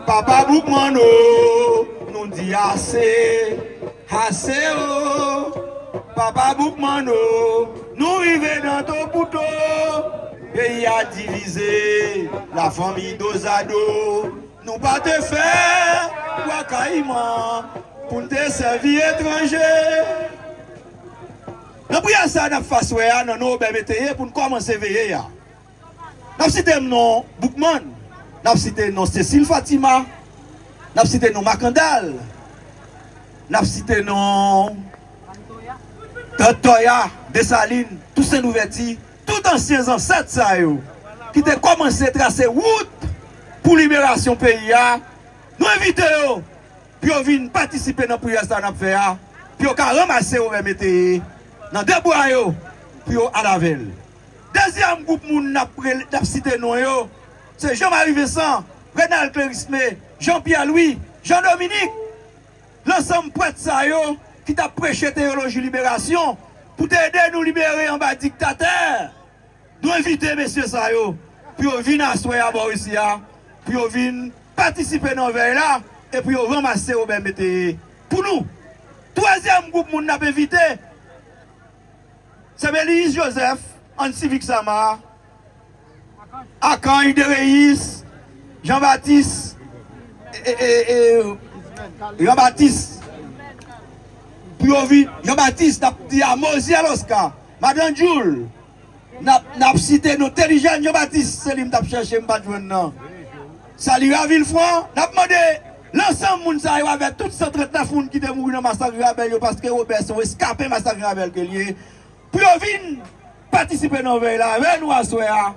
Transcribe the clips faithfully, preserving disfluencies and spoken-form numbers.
Papa Boukman o, nou di ase, ase o. Papa Boukman o, nou rive nan to pou to. Peyi a divize, lafanmi dozado. Nou pa te fè bwa kayiman pou n te sèvi etranje. Nan priyè sa a n ap fè aswè a nan non Obè Meteye pou n kòmanse veye a. N ap site non Boukman, n ap site non Cecile Fatima, n ap site non Makandal, n ap site non Tante Toya, Desalin, Tousen Louvèti, tout ansyen zansèt sa yo ki te kòmanse trase wout pou liberasyon peyi a. Nou envite yo pou yo vin patisipe nan priyè sa n ap fè a, pou yo ka ranmase Obè Meteye nan de bra yo, pou yo al avè l. Dezyèm gwoup moun n ap rele, n ap site non yo, se Jean Marie Vincent, Renald Clérismé, Jean Pierre Louis, Jean Dominique, lansanm prèt sa yo ki t ap preche teyoloji liberasyon pou te ede nou libere anba diktatè. Nou envite mesye sa yo pou yo vin aswè a bò isi a, pou yo vin patisipe nan vèy la e pou yo ranmase Obè Meteye pou nou. Twazyèm gwoup moun n ap envite, se Beliz Joseph, Ann Sivik Sama, Akanj Dereyis, Jan Batis, e, e, e, e, Jan Batis, pou yo vin, Jan Batis, n ap di a Mozyè Loska, Madan Djoul, n ap, n ap site non Telijèn Jan Batis, se li m t ap chèche, m pa t jwenn nan. Salira Vilfran, n ap mande lansanm moun sa yo avèk tout san trannèf moun ki te mouri nan masak Rabèl yo, paske Obè se yon eskape masak Rabèl ke l ye, pou yo vin patisipe nan vèy la avè nou aswè a,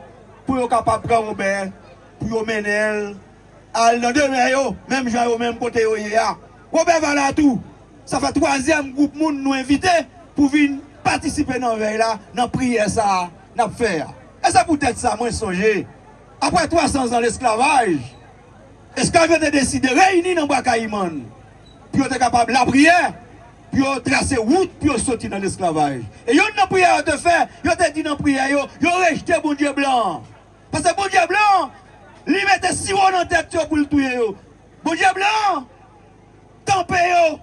pou yo kapab pran Obè, pou yo mennen l al nan demen yo, menm jan yo menm kote yo ye a. Obè va la tou. Sa fè twazyèm gwoup moun nou envite pou vin patisipe nan vèy la, nan priyè sa a n ap fè a. E se poutèt sa mwen sonje, apre twa san zan lesklavaj, esklav yo te deside reyini nan Bwa Kayiman pou yo te kapab lapriyè, pou yo trase wout pou yo soti nan lesklavaj. E youn nan priyè yo te fè, yo te di nan priyè yo, yo rejte Bondye blan an. Paske Bondye blan an, li mete siwo nan tèt yo pou l touye yo. Bondye blan an kanpe yo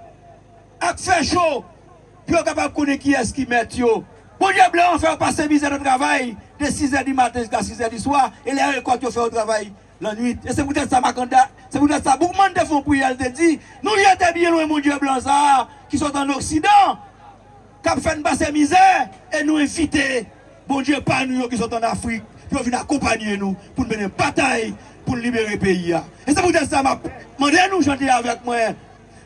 ak fè cho pou yo kapab konnen kiyès ki mèt yo. Bondye blan an fè yo pase mizè nan travay de sizè di maten jiska sizè di swa, e lè rekòt yo fè yo travay lannwit. E se poutèt sa Makanda, se poutèt sa Boukman te fè yon priyè, l te di, nou jete byen lwen Bondye blan sa a ki sot ann Oksidan, k ap fè n pase mizè, e nou envite Bondye pa nou yo ki sot ann Afrik pou yo vin akonpanye nou, pou n mennen batay, pou n libere peyi a. E se poutèt sa m ap mande nou chante avèk mwen.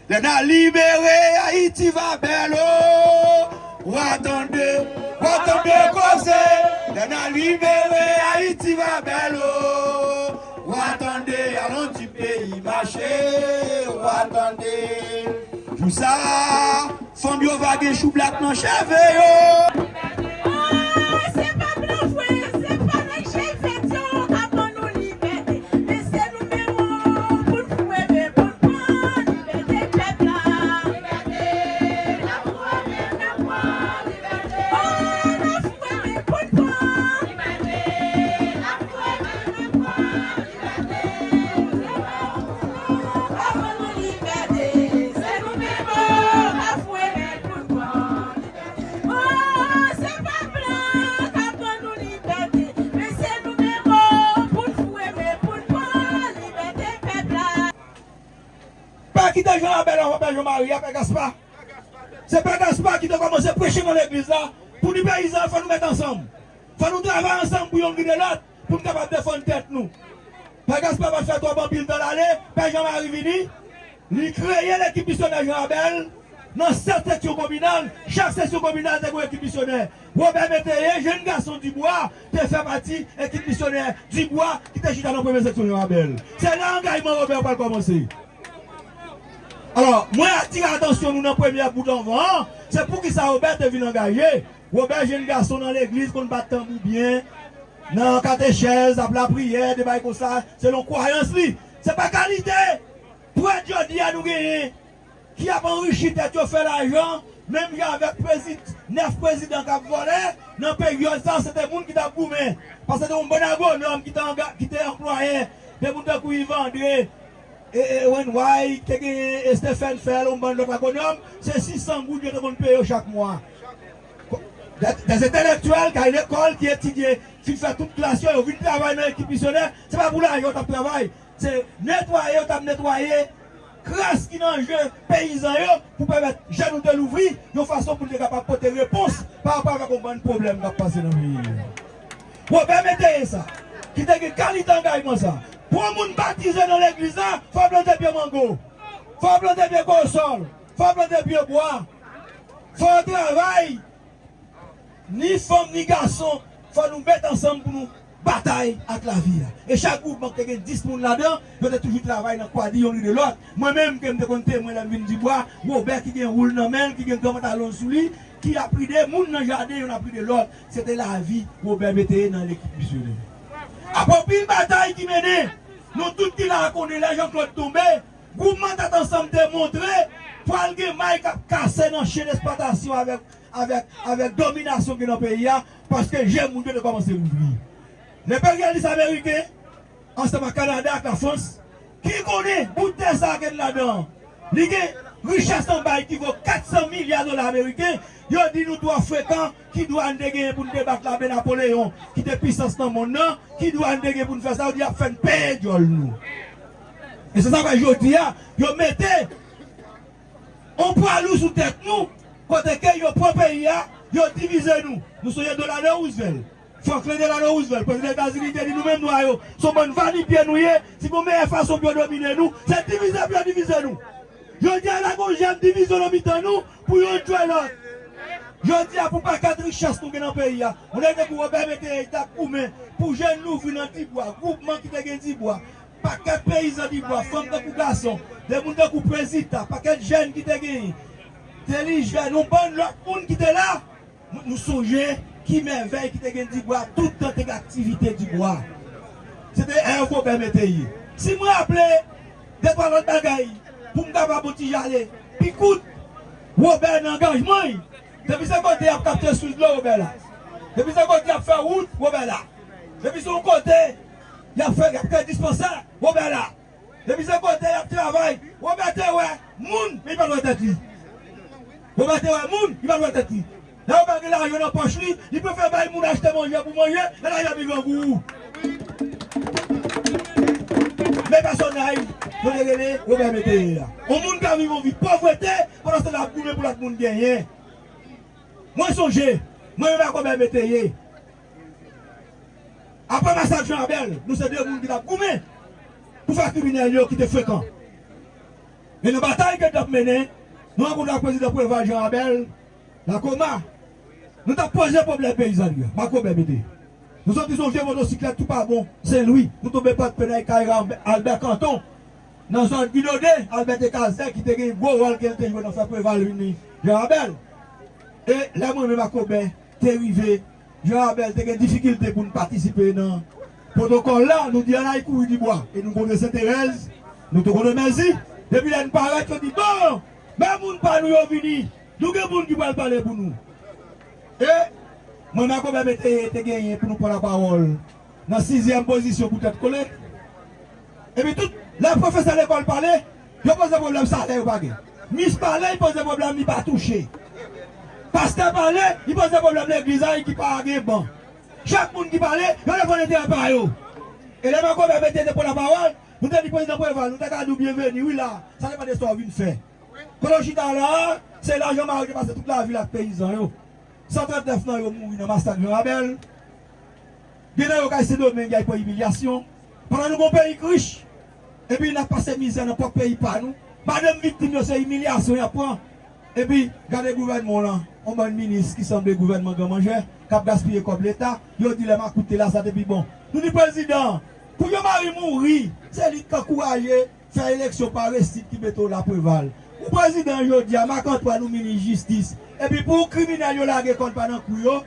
Lè n a libere, Ayiti va bèl o. W a tande, w a tande koze. Lè n a libere, Ayiti va bèl o. W a tande, alon ti peyi mache. W a tande. Jou sa a, fanm yo va gen choublak nan cheve yo. Oh, se pa blan vre, se pa nèg cheve yo k ap ban nou libète, men se nou menm pou n foure men pou n pran libète pèp la. Libète, n ap foure men, n ap pran libète. Oh, n ap foure men pou n pran libète, n ap foure men, n ap pran libète. Pa kite Jan Rabèl anvan Pè Jan Mari a, Pè Gaspa. Se Pè Gaspa ki te kòmanse preche nan legliz la pou nou peyizan, fò nou mete ansanm. Fò nou travay ansanm pou yonn gide lòt, pou n kapab defann tèt nou. Pè Gaspa pa t fè twòp anpil tan l ale, Pè Jan Mari vini, li kreye lekip misyonè Jan Rabèl nan sèt seksyon kominal, chak seksyon kominal te gen yon ekip misyonè. Wobè Meteye, jenn gason Dibwa, te fè pati ekip misyonè Dibwa ki te chita nan premye seksyon Jan Rabèl. Se la angajman Wobè pral kòmanse. Alò, mwen atire atansyon nou nan premyè bout anvan an, se poukisa Wobè te vin angaje. Wobè, jenn gason nan legliz, konn bat tanbou byen, nan katechèz, ap lapriyè, de bagay konsa, selon kwayans li. Se pa kalite prèt jodi a nou genyen ki ap anrichi tèt yo, fè lajan, menm jan avèk prezi-, nèf prezidan k ap vòlè, nan peryòd sa, se te moun ki t ap goumen. Paske se te yon bann agwonòm ki te anga-, ki te anplwaye, de moun tankou Yvan André, e, e, Wenway, te genyen Estefèn Fèl, yon bann lòt agwonòm, se sis san goud yo te konn peye yo chak mwa. Dè, dè entèlektyèl k al lekòl, ki etidye, fin fè tout klas yo, yo vin travay nan ekip misyonè, se pa pou lajan yo t ap travay, se netwaye yo t ap netwaye kras ki nan je peyizan yo pou pèmèt je nou te louvri yon fason pou n te kapab pote repons pa rapò avèk yon bann pwoblèm k ap pase nan peyi a. Wobè Meteye sa, ki te gen kalite angajman sa, pou yon moun batize nan legliz la, fò w plante pye mango, fò w plante pye kòsòl, fò w plante pye bwa, fò w travay, ni fanm ni gason, fò nou met ansanm pou nou batay ak lavi a. E chak gwoupman ki te gen dis moun ladan, yo te toujou travay nan kwadi yon ri de lòt. Mwen menm, ke m te konn temwen lè m vin Dibwa, Wobè ki gen woul nan men l, ki gen gran pantalon sou li, ki ap ride moun nan jaden, youn ap ride lòt. Se te lavi Wobè Meteye nan lekip misyonè. Apre anpil batay ki mennen, nou tout ki la a konnen lè Jean Claude tonbe, gwoupman Tèt Ansanm te montre pral gen may k ap kase nan chenn eksplwatasyon avèk, avèk, avèk dominasyon ki nan peyi a, paske je moun yo te kòmanse louvri. Lenperyalis ameriken, ansanm ak Kanada ak Lafrans, ki konnen bout tè sa a ki n ladan an, li gen richès anba l ki vo kat san milya dola ameriken, yo di nou twò frekan, ki dwa n te genyen pou n te bat lamen Napoleyon, ki te pisans nan monn nan, ki dwa n te gen pou n fè sa, yo di y ap fè n peye dyòl nou. E se sa k fè jodi a, yo mete yon pwa lou sou tèt nou, kote ke yo pran peyi a, yo divize nou. Nou sonje Delano Roosevelt, Franklin Delano Roosevelt, prezidan Etazini, te di nou menm nwa yo, se yon bann vanipye nou ye, si gon meyè fason pou yo domine nou, se divize pou yo divize nou. Jodi a la gon jèm divizyon nan mitan nou pou youn tchwe lòt. Jodi a pou pakèt richès nou gen nan peyi a, moun tankou Wobè Meteye t ap goumen pou je n louvri nan Dibwa, gwoupman ki te gen Dibwa, pakèt peyizan Dibwa, fanm tankou gason, de moun tankou Prezita, pakèt jèn ki te genyen, entèlijans, yon bann lòt moun ki te la. Nou, nou sonje ki mèvèy ki te gen Dibwa, tout tan te gen aktivite Dibwa. Se te Èv Wobè Meteye. Si m raple de twa lòt bagay pou m kapab yon ti jan ale pi kout, Wobè nan angajman l. Depi se kote y ap kapte sours dlo, Wobè la. Depi se kote y ap fè wout, Wobè la. Depi se yon kote y ap fè, y ap kreye dispansè, Wobè la. Depi se kote y ap travay, Wobè te wè moun, men li pa t wè tèt li. Wobè te wè moun, li pa t wè tèt li. Lè Wobè gen lajan nan pòch li, li prefere bay moun achte manje pou manje, lè lajan vin grangou. Men pèsonaj yo te rele Wobè Meteye a. Yon moun k ap viv yon vi povrete, pandan se l ap goumen pou lòt moun genyen. Mwen sonje, mwen menm ak Wobè Meteye, apre masak Jan Abèl, nou se de moun ki t ap goumen pou fè kriminèl yo kite frekan. Men nan batay ke n t ap mennen, nou rankontre ak prezidan Preval Jan Abèl, Lakoma. Nou t ap poze pwoblèm peyizanri a, m ak Wobè Meteye. Nou soti sou yon vye motosiklèt Toupabon, Sen Lwi, nou tonbe Pòdpè nan kay Albè Kanton, nan zòn Inode, Albè te Kazè ki te gen gwo wòl ke l te jwe nan fè Preval vini Jan Abèl. E lè mwen menm ak Wobè te rive, Jan Abèl te gen difikilte pou n patisipe nan pwotokòl la, nou di ann al kouri Dibwa. E nou kontre Senterèz, nou te kontre Mèzi. Depi lè n parèt, yo di, bon, men moun pa nou yo vini. Nou gen moun ki pral pale pou nou. E mwen, Makomè Meteye te genyen pou nou pran lapawòl nan sizyèm pozisyon pou Tèt Kole. Epi tout lè pwofesè lekòl pale, yo poze pwoblèm salè yo pa gen. Mis pale, li poze pwoblèm li pa touche. Pastè pale, li poze pwoblèm legliz la ki pa gen ban. Chak moun ki pale, yo defann enterè pa yo. E lè Makomè Meteye te pran lapawòl, nou te di prezidan Preval, nou te ka di w byenveni wi la, sa depann de sa w vin fè. Kote w chita la a, se la Jan Mari te pase tout lavi l ak peyizan yo. San trannèf nan yo mouri nan masak Jan Abèl. Gen nan yo k al Sendomeng, y al pran imilyasyon. Pandan nou gon peyi k rich, epi n ap pase mizè nan pwòp peyi pa nou. Madanm viktim yo, se imilyasyon y ap pran. Epi, gade gouvènman w lan, yon bann minis ki sanble gouvènman granmanjè, k ap gaspiye kòb Leta, yo di lè makout te la, sa te pi bon. Nou di prezidan, pou Jan Mari mouri, se li k ankouraje fè eleksyon pa resit ki mete w la Preval. Ou prezidan jodi a, Marc Antoine ou minis jistis. Epi pou kriminèl yo lage kòn pa nan kou yo,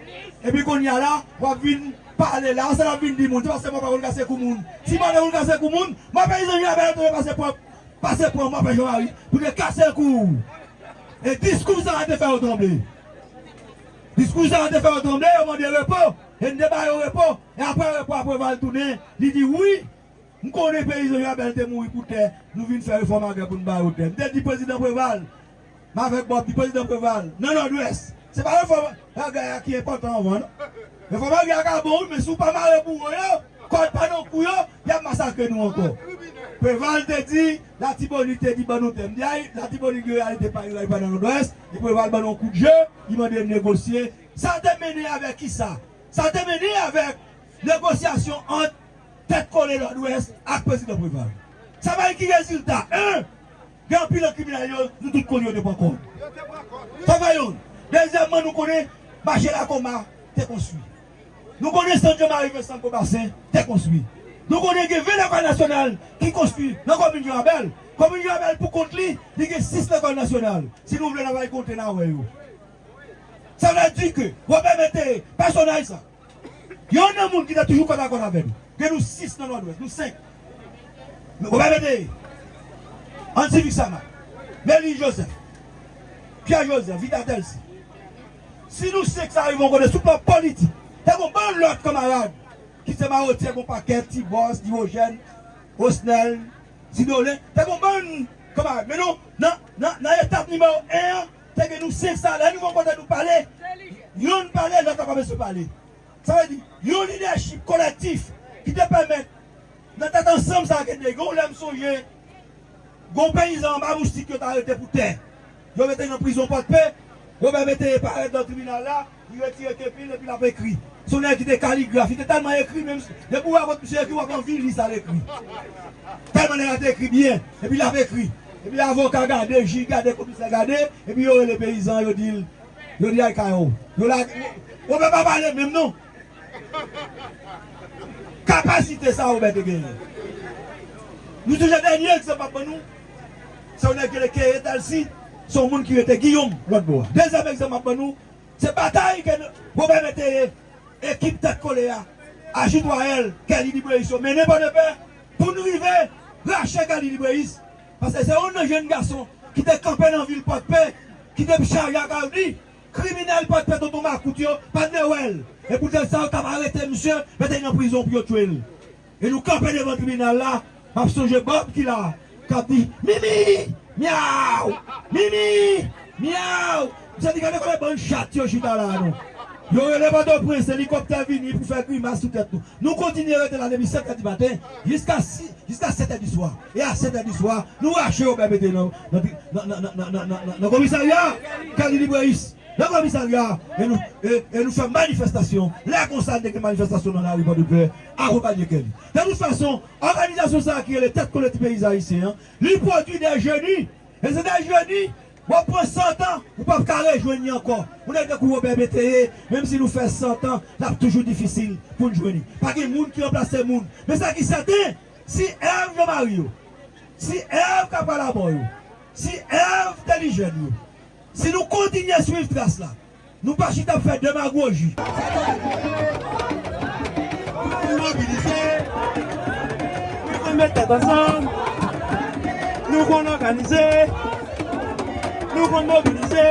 epi kounye a la, w ap vin pale la, sa n ap vin di moun, se paske mwen pa konn kase kou moun. Si mwen te konn kase kou moun, mwen peyizan Jan Abèl yo te pase pran, pase pran mwen pè Jan Mari, pou te kase kou. E diskou sa a te fè yo tranble. Diskou sa a te fè yo tranble, yo mande repo. E n te ba yo repo. E apre repo a, Preval tounen, li di wi, M konnen peyizan Mirabèl te mouri pou tè, nou vin fè refòm agrè pou n ba yo tè. M te di prezidan Preval, m avèk Bob, di prezidan Preval, nan Nòdwès, se pa refòm agrè a ki enpòtan anvan, non. Refòm agrè a ka bon, wi, men si w pa mare bouwo yo, kòd pa nan kou yo, y ap masakre nou ankò. Preval te di, Latibonit te di ban nou tè. M di, ay, Latibonit gen reyalite pa, reyalite pa nan Nòdwès, e Preval ban nou yon kout je, li mande n negosye. Sa te mennen avèk kisa? Sa te mennen avèk negosyasyon ant Tèt Kole Nòdwès ak prezidan Preval. Sa bay ki rezilta? En, gen anpil nan kriminèl yo, nou tout konnen yo te pran kòb. Sa fè youn. Dezyèmman, nou konnen mache Lakoma te konstwi. Nou konnen sant Jean Marie Vincent Cobassen te konstwi. Nou konnen gen ven lekòl nasyonal ki konstwi nan komin Mirabèl. Komin Mirabèl pou kont li, li gen sis lekòl nasyonal. Si nou vle, n a va konte, n a wè yo. Sa vle di ke Robert Métayer, pèsonaj sa, youn nan moun ki te toujou kòt a kòt avè nou. Gen nou sis nan Nòdwès, nou senk. Robert Métayer, Andy Vixama, Merlin Joseph, Pierre Joseph, Vita Delcy. Si nou senk sa rive yon kote sou plan politik, te gon bann lòt kanmarad ki se Mawotyè, gon pakèt, Ti Bòs, Divojèn, Osnèl, Sidolen, te gon bann kanmarad. Men non, nan, nan, nan etap nimewo en an, te gen nou senk sa. Lè nou rive yon kote nou pale, youn pale, lòt la pa bezwen pale. Sa vle di, yon lidèchip kolèktif ki te pèmèt, nan tèt ansanm sa ke te gen, yon lè m sonje, gon peyizan anba moustik yo t arete pou tè. Yo mete l nan prizon Pòdpe, Robert Métayer parèt nan tribinal la, li retire kepi l epi l ap ekri. Se yon nèg ki te kaligraf, li te tèlman ekri, menm si, depi w wè kot misye ekri, w ap anvi li sa l ekri. Tèlman nèg la te ekri byen, epi l ap ekri. Epi avoka gade, jij gade, komisè gade, epi yo rele peyizan, yo di l, yo di ay kay ou. Yo lage, Robert pa pale menm non. Kapasite sa Robert te genyen. Nou sonje dènye egzanp m ap ban nou, se yon nèg ki rele Keye Delcy, se yon moun ki rete Giyonm, lòt bò a. Dezyèm egzanp m ap ban nou, se batay ke Robert Métayer, ekip Tèt Kole a, Ajit Wayèl, Kèli Libreis yo mennen Pòdepè pou n rive rache Kèli Libreis. Paske se youn nan jèn gason ki te kanpe nan vil Pòdpe, ki te chaje ak avni, kriminèl Pòdpe tonton makout yo pa t vle wè l. E poutèt sa, yo t ap arete misye, mete l nan prizon pou yo tchwe l. E nou kanpe devan tribinal la, m ap sonje Bob ki la, k ap di, Mimi! Myaw! Mimi! Myaw! Misye di, gade kote bann chat yo chita la a non. Yo rele Pòtoprens, elikoptè vini pou fè grimas sou tèt nou. Nou kontinye rete la depi sèt è di maten jiska si, jiska sèt è di swa. E a sèt è di swa, nou rache yo bay mete nan, nan, nan komisarya Kèli Libreis. Nan komisarya, e nou, e, e nou fè manifestasyon. Lè konsa, n te gen manifestasyon nan lari Pòdepè, akonpanye Kèli. De tout fason, òganizasyon sa a ki rele Tèt Kole Ti Peyi Ayisyen an, li pwodui de jeni. E se de jeni, w ap pran san tan, ou p ap ka rejwenn li ankò. Ou nèk tankou Robert Métayer, menm si nou fè san tan, l ap toujou difisil pou n jwenn li. Pa gen moun ki ranplase moun. Men sa ki sèten, si èv Jean Marie yo, si èv Kapwa Labò yo, si èv Tèlijèn yo, si nou kontinye swiv tras la, nou pa chita ap fè demagoji. Nou mobilize, nou konn met tèt ansanm, nou konn òganize, nou konn mobilize,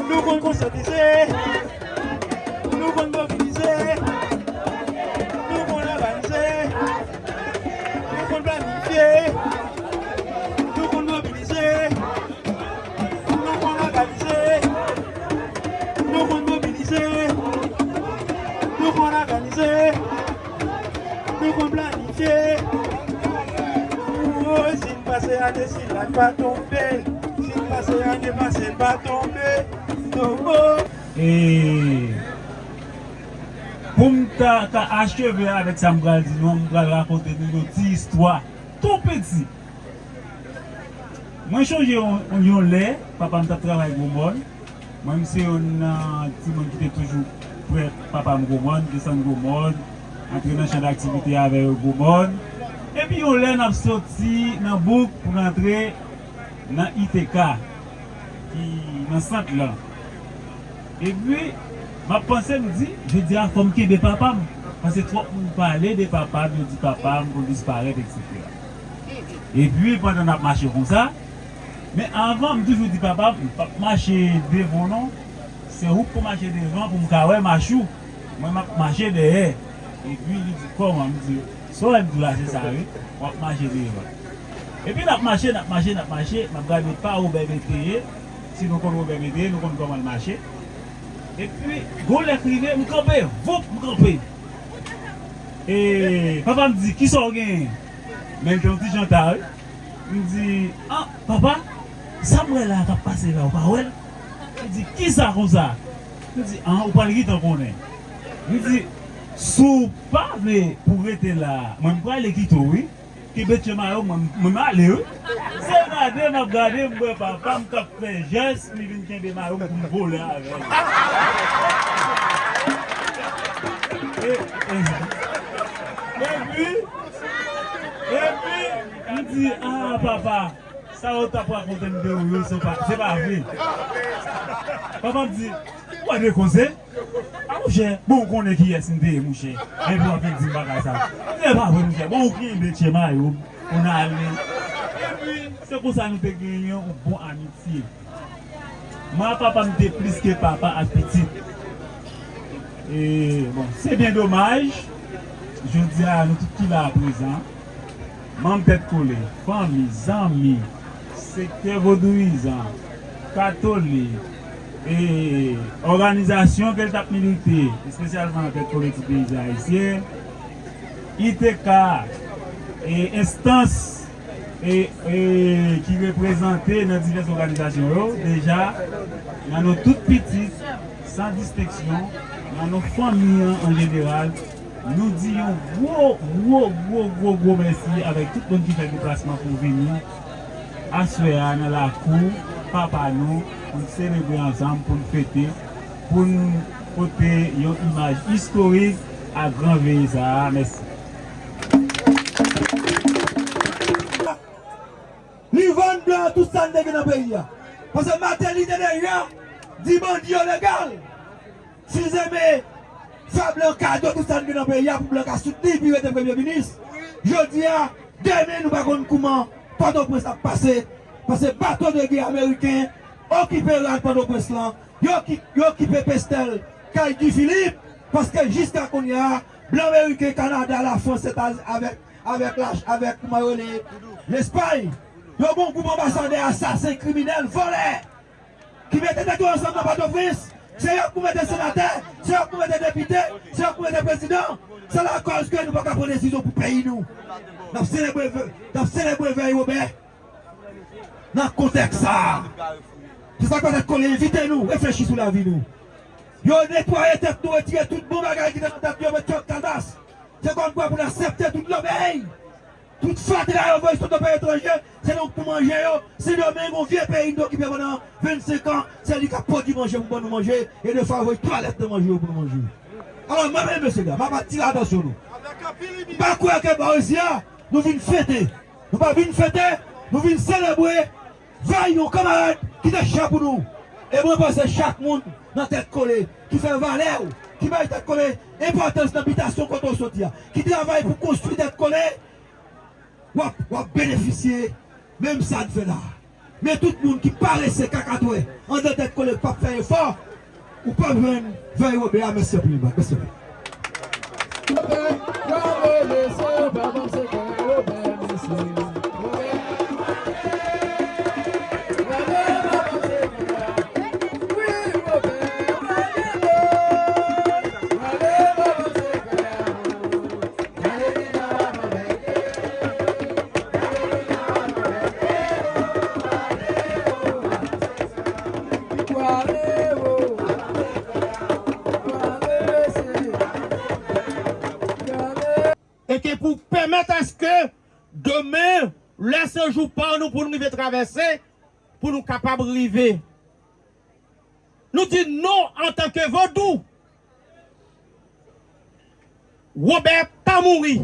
nou konn konsyatize, nou konn mobilize, nou konn òganize, nou konn planifye, nou konn mobilize, nou konn òganize, nou konn mobilize, nou konn òganize, nou konn planifye. Woy, si n pase ane, si la n pa tonbe, si n pase ane pase, n pa tonbe, tonbe. E pou m ta ka acheve avèk sa m pral di nou, m pral rakonte nou yon ti istwa tou piti. Mwen chonje yon, yon lè, papa m t ap travay Gwo Mòn. Mwen, m se youn nan timoun ki te toujou prè papa m Gwo Mòn, desann Gwo Mòn, antre nan chan daktivite avè yo Gwo Mòn. Epi yon lè, n ap soti nan bouk pou n antre nan I T K, ki nan sant lan. Epi, m ap panse, m di, jodi a, fò m kenbe papa m. Paske twòp moun pale de papa m, yo di papa m konn disparèt, etsetera. Epi, pandan n ap mache konsa, men avan, m toujou di papa m, m p ap mache devan w non, se ou k pou mache devan pou m ka wè mach ou. Mwen, m ap mache dèyè. Epi, li di, kòman? M di, Sa w wè m di w la, se sa, wi. W ap mache devan. Epi n ap mache, n ap mache, n ap mache, n ap gade pa Wobè Mete ye. Si nou konn Wobè Mete ye, nou konn kòman l mache. Epi, gon lè k rive, m kanpe, voup, m kanpe. E, papa m di, "Kisa w genyen?" Men l te yon ti jan ta, wi. M di, "An, papa, sa m wè la k ap pase la, ou pa wè l?" Li di, "Kisa konsa?" M di, "An, ou pral gentan konnen." M di, "Si w pa vle pou w rete la, mwen m prale kite w, wi. Kenbe tye mayo, mwen, mwen m ale, wi." Se gade m ap gade, m wè papa m k ap fè jès, li vin kenbe mayo m pou m vole avè l. E, e, epi, epi, m di, "A, papa, sa yo t ap rakonte m de ou yo, se pa, se pa vre." Papa m di, "Ou pa dwe koze. A, monchè, bon, ou konnen kiyès m te ye, monchè. Epi w ap vin di m bagay sa." M di, "E pa vre, monchè. Bon, ou kenbe tye mayo m, ou n ale." Epi, se konsa nou te genyen yon bon amitye. Mwen ak papa m te plis ke papa ak pitit. E, bon, se byen domaj, jodi a, nou tout ki la a prezan, manm Tèt Kole, fanmi, zanmi, sektè vodouyizan, katolik, e, òganizasyon ke l t ap milite, espesyalman Tèt Kole Ti Peyizan Ayisyen, I T K, e, enstans e, e, ki reprezante nan divès òganizasyon yo, deja, nan nou tout pitit, san distenksyon, nan nou fanmi an, an jeneral, nou di yon gwo, gwo, gwo, gwo, gwo mèsi avèk tout moun ki fè deplasman pou vini aswè a nan lakou papa nou, pou n selebre ansanm, pou n fete, pou n pote yon imaj istorik a gran veye sa a. Mèsi. Li vann blan an tout sa n te gen nan peyi a. Paske Martelly te deja di bandi yo legal. Si l te fè blan kado tout sa n gen nan peyi a pou blan ka soutni l pou l rete premye minis. Jodi a, demen nou pa konn kouman Pòtoprens ap pase. Paske bato de gè ameriken okipe rad Pòtoprens lan. Yo ki, yo okipe Pestèl, kay Guy Philippe. Paske jiska kounye a, blan meriken, Kanada, Lafrans, Etaz-, avèk, avèk la, avèk, kouman yo rele, Lespay. Yo gon gwoup anbasadè asasen, kriminèl, vòlè, ki mete tèt yo ansanm nan Pòtoprens. Se yo k pou mete senatè, se yo k pou mete depite, se yo k pou mete prezidan. Se lakòz ke nou pa ka pran desizyon pou peyi nou. N ap selebre, n ap selebre vèy Wobè nan kontèks sa a. Se sa k fè Tèt Kole envite nou reflechi sou lavi nou. Yo netwaye tèt nou, retire tout bon bagay ki te nan tèt yo, met yo kalbas. Se kòmkwa pou n aksepte tout lòbèy. Tout fatra yo voye sot nan peyi etranje, se nou k pou manje yo. Sendomeng, yon vye peyi n te okipe pandan vennsenk an, se li k ap pwodui manje pou ban nou manje, e defwa voye twalèt nan manje yo pou nou manje. Alò, medam e mesye dam, m ap atire atansyon nou. M pa kwè ke bò isi a, nou vin fete. Nou pa vin fete, nou vin selebre vèy yon kanmarad ki te chè pou nou. E mwen panse chak moun nan Tèt Kole, ki fè valè w, ki bay Tèt Kole enpòtans nan bitasyon kote w soti a, ki travay pou konstwi Tèt Kole, w ap, w ap benefisye menm sa n fè la. Men tout moun ki parese, kakatwè, anndan Tèt Kole, k p ap fè efò, ou p ap jwenn vèy Wobè a. Mèsi anpil, mèsi anpil. E ke pou pèmèt aske demen, lè se jou pa nou pou n rive travèse, pou nou kapab rive. Nou di non antanke vodou. Wobè pa mouri,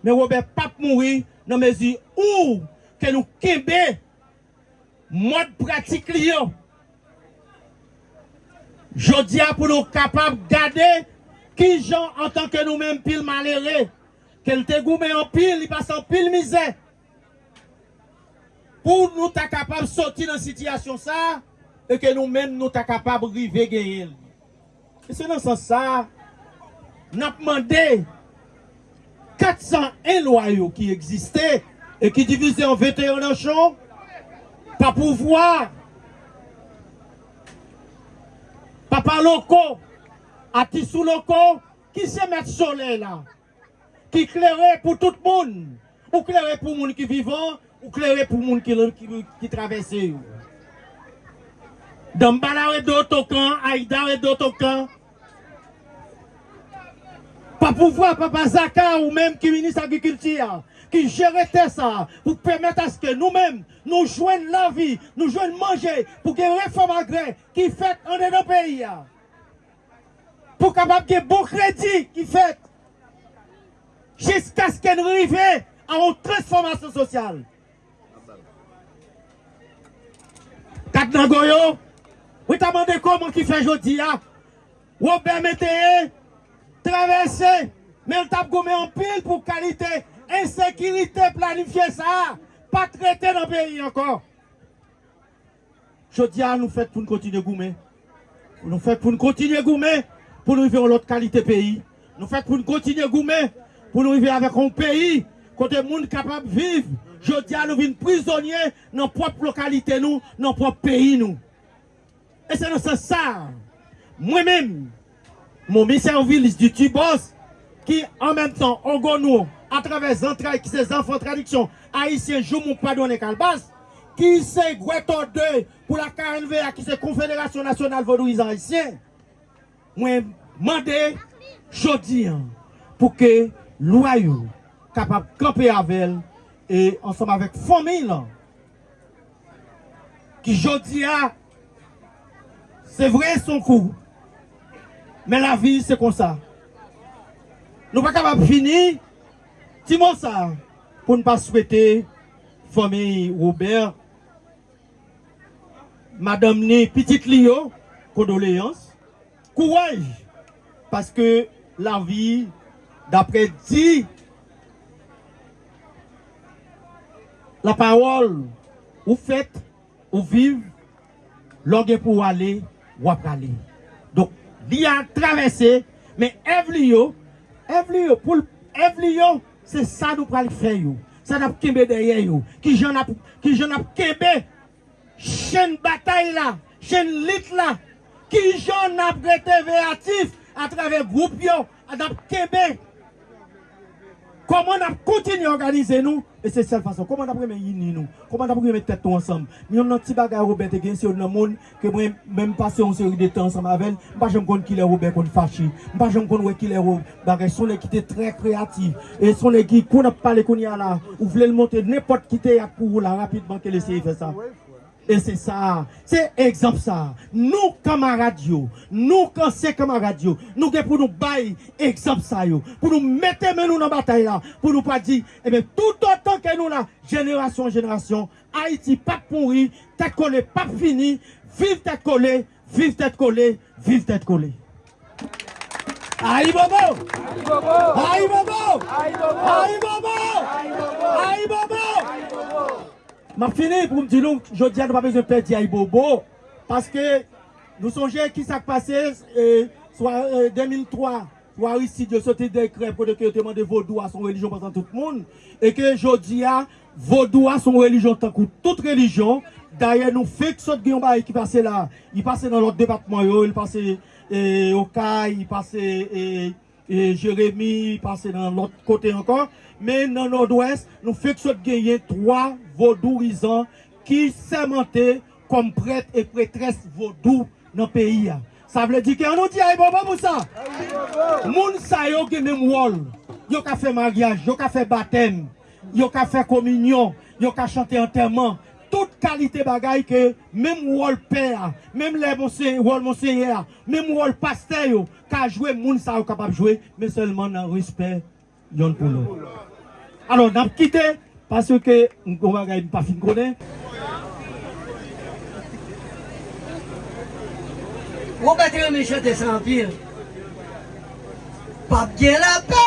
men Wobè p ap mouri nan mezi ou ke nou kenbe mòd pratik li yo. Jodi a, pou nou kapab gade kijan, antanke nou menm pil malere, ke l te goumen anpil, li pase anpil mizè, pou nou ta kapab soti nan sitiyasyon sa a, e ke nou menm nou ta kapab rive genyen l. E se nan sans sa a, n ap mande kat san en lwa yo ki egziste e ki divize an venteyen nanchon, pa pouvwa, papa loko, atis ou loko, ki se mèt solèy la, ki klere pou tout moun. Ou klere pou moun ki vivan, ou klere pou moun ki, ki, ki travèse yo. Danmbala ret de Otokan, Ayida ret de Otokan. Pa pouvwa, papa Zaka, ou menm ki minis agrikilti a, ki jere tè sa a, pou pèmèt aske nou menm, nou jwenn lavi, nou jwenn manje, pou gen refòm agrè ki fèt andedan peyi a. Pou kapab gen bon kredi ki fèt, jiskaske n rive a yon transfòmasyon sosyal. Kat nan goyo, mwen ta mande kòman ki fè jodi a, Wobè Mete travèse, men l t ap goumen anpil pou kalite ensekirite planifye sa a pa t rete nan peyi ankò. Jodi a, nou fèt pou n kontinye goumen. Nou fèt pou n kontinye goumen pou nou rive yon lòt kalite peyi. Nou fèt pou n kontinye goumen pou nou rive avèk yon peyi kote moun kapab viv. Jodi a, nou vin prizonye nan pwòp lokalite nou, nan pwòp peyi nou. E se nan sans sa a, mwen menm, Momi Servilis di Tibòs, ki an menm tan Ongono, atravè zantray ki se zanfan tradiksyon ayisyen Joumou Padone Kalbas, ki se Gwètò de pou la K N V A, ki se Konfederasyon Nasyonal Vodouyizan Ayisyen, mwen mande jodi a pou ke lwa yo kapab kanpe avè l e ansanm avèk fanmi l, ki jodi a, se vre, se yon kou, men lavi se konsa. Nou pa kapab fini ti mo sa a pou n pa swete fanmi Wobè, madanm ni, pitit li yo, kondoleyans, kouraj, paske lavi, daprè di lapawòl, ou fèt, ou viv, lè w gen pou w ale, w ap ale. Donk, li a travèse, men èv li yo, èv li yo, pou l, èv li yo, se sa nou pral fè yo, sa n ap kenbe dèyè yo, kijan n ap, kijan n ap kenbe chenn batay la, chenn lit la, kijan n ap rete veyatif atravè gwoup yo, n ap kenbe. Kòman n ap kontinye òganize nou? E se sèl fason. Kòman n ap renmen ini nou? Kòman n ap renmen tèt nou ansanm? Youn nan ti bagay Wobè te gen, se youn nan moun ke mwen menm pase yon seri de tan ansanm avè l. M pa janm konn kilè Wobè konn fache. M pa janm konn wè kilè Wo-, bagay. Se yon nèg ki te trè kreyatif. E se yon nèg ki, kou n ap pale kounye a la, ou vle l monte nenpòt ki teyat pou ou la, rapidman ke l eseye fè sa. E se sa, se egzanp sa. Nou kanmarad yo, nou k ansyen kanmarad yo, nou gen pou nou bay egzanp sa yo, pou nou mete men nou nan batay la, pou nou pa di, ebyen, toutotan ke nou la, jenerasyon an jenerasyon, Ayiti p ap mouri, Tèt Kole p ap fini, viv Tèt Kole, viv Tèt Kole, viv Tèt Kole. Ayibobo! Ayibobo! Ayibobo! M ap fini pou m di nou, jodi a nou pa bezwen pè di ayibobo, paske nou sonje ki sa k pase, e, swa, e, de mil twa, swa Arisid yo soti dekrè kote ke yo te mande vodou a se yon relijyon pou tout moun, e ke jodi a, vodou a se yon relijyon tankou tout relijyon. Dayè, nou fenk sot gen yon bagay ki pase la, li pase nan lòt depatman yo, li pase, e, Okay, li pase, e, e, Jeremi, pase nan lòt kote ankò. Men nan Nòdwès, nou fenk sot genyen twa vodouyizan ki sèmante kòm prèt e pretrès vodou nan peyi a. Sa vle di ke, ann nou di ayibobo pou sa. Moun sa yo gen menm wòl. Yo ka fè maryaj, yo ka fè batèm, yo ka fè kominyon, yo ka chante antèman. Tout kalite bagay ke menm wòl pè a, menm lè monse-, wòl monsenyè a, menm wòl pastè yo ka jwe, moun sa yo kapab jwe, men sèlman nan respè yonn pou lòt. Alò, n ap kite, paske m gon bagay m pa fin konnen. Wobè te renmen chante sa anpil. P ap gen lapè,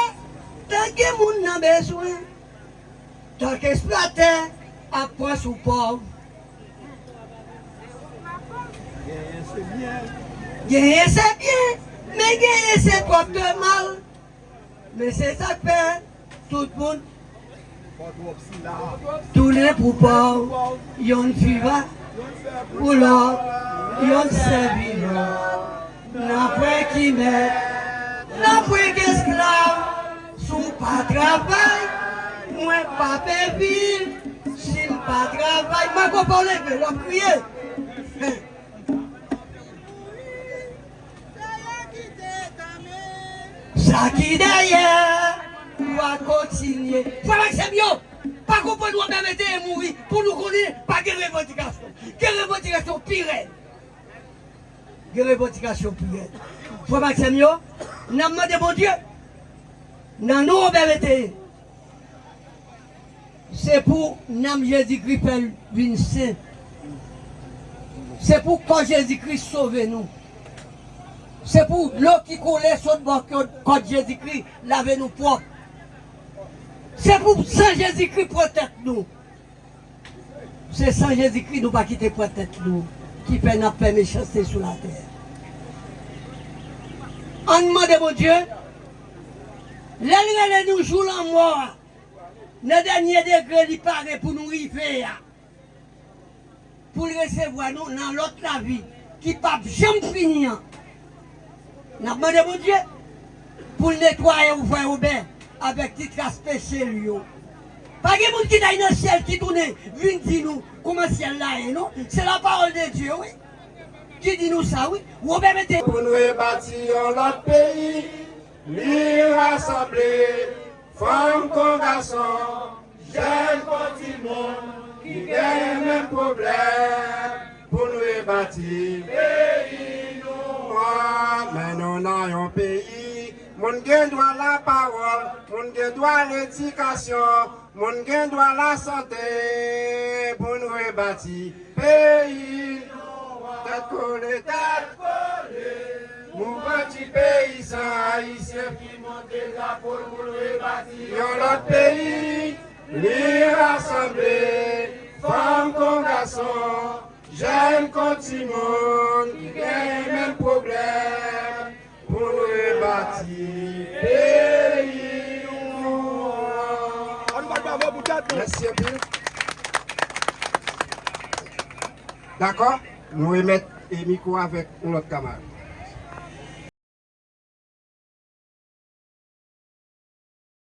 tank gen moun nan bezwen. Tank eksplwatè ap pran sou pòv. Genyen se byen, men genyen se pwòpte mal. Men se sa k fè, Tout moun tounen pou pa w, yonn fiva pou lòt, yonn sèvi lòt. Nan pwen ki mèt, nan pwen ki esklav. Si w pa travay, mwen p ap viv. Si m pa travay, mwen konpò leve, w ap kriye. Sa ki dèyè, w a kontinye. Frè m ak sè m yo, pa konprann Wobè Mete mouri pou nou konnen pa gen revandikasyon. Gen revandikasyon pi rèd. Gen revandikasyon pi rèd. Frè m ak sè m yo, n ap mande Bondye, nan non Wobè Mete, se pou nanm Jezikri fè l vin sen. Se pou kò Jezikri sove nou. Se pou dlo ki koule sot bò kò, kò Jezikri lave nou pwòp. Se pou san Jezikri pran tèt nou. Se san Jezikri nou pa kite pran tèt nou ki fè n ap fè mechanste sou latè. Ann mande Bondye, lè l rele nou jou lanmò a, nan dènye degre li pare pou nou rive a, pou l resevwa nou nan lòt lavi ki p ap janm fini an. N ap mande Bondye pou l netwaye w, frè Wobè, avèk ti tras peche l yo. Pa gen moun ki t al nan syèl ki tounen vin di nou kòman syèl la ye, non. Se la parole de Dieu, wi, ki di nou sa, wi. Wobè Mete. Pou n rebati yon lòt peyi, li rasanble fanm kon gason, jèn kon timoun ki genyen menm pwoblèm pou n rebati peyi nou an. Men nou nan yon peyi, moun gen dwa lapawòl, moun gen dwa ledikasyon, moun gen dwa lasante pou n rebati peyi nou an. Tèt kole, tèt kole. Mouvman ti peyizan ayisyen ki monte drapo l pou l rebati yon lòt peyi. Li rasanble fanm kon gason, jèn kon timoun ki genyen menm pwoblèm pou n rebati peyi nou an. Ann bat bravo pou tèt nou. Mèsi anpil. Dakò, nou remèt, e, mikwo avèk yon lòt kamarad.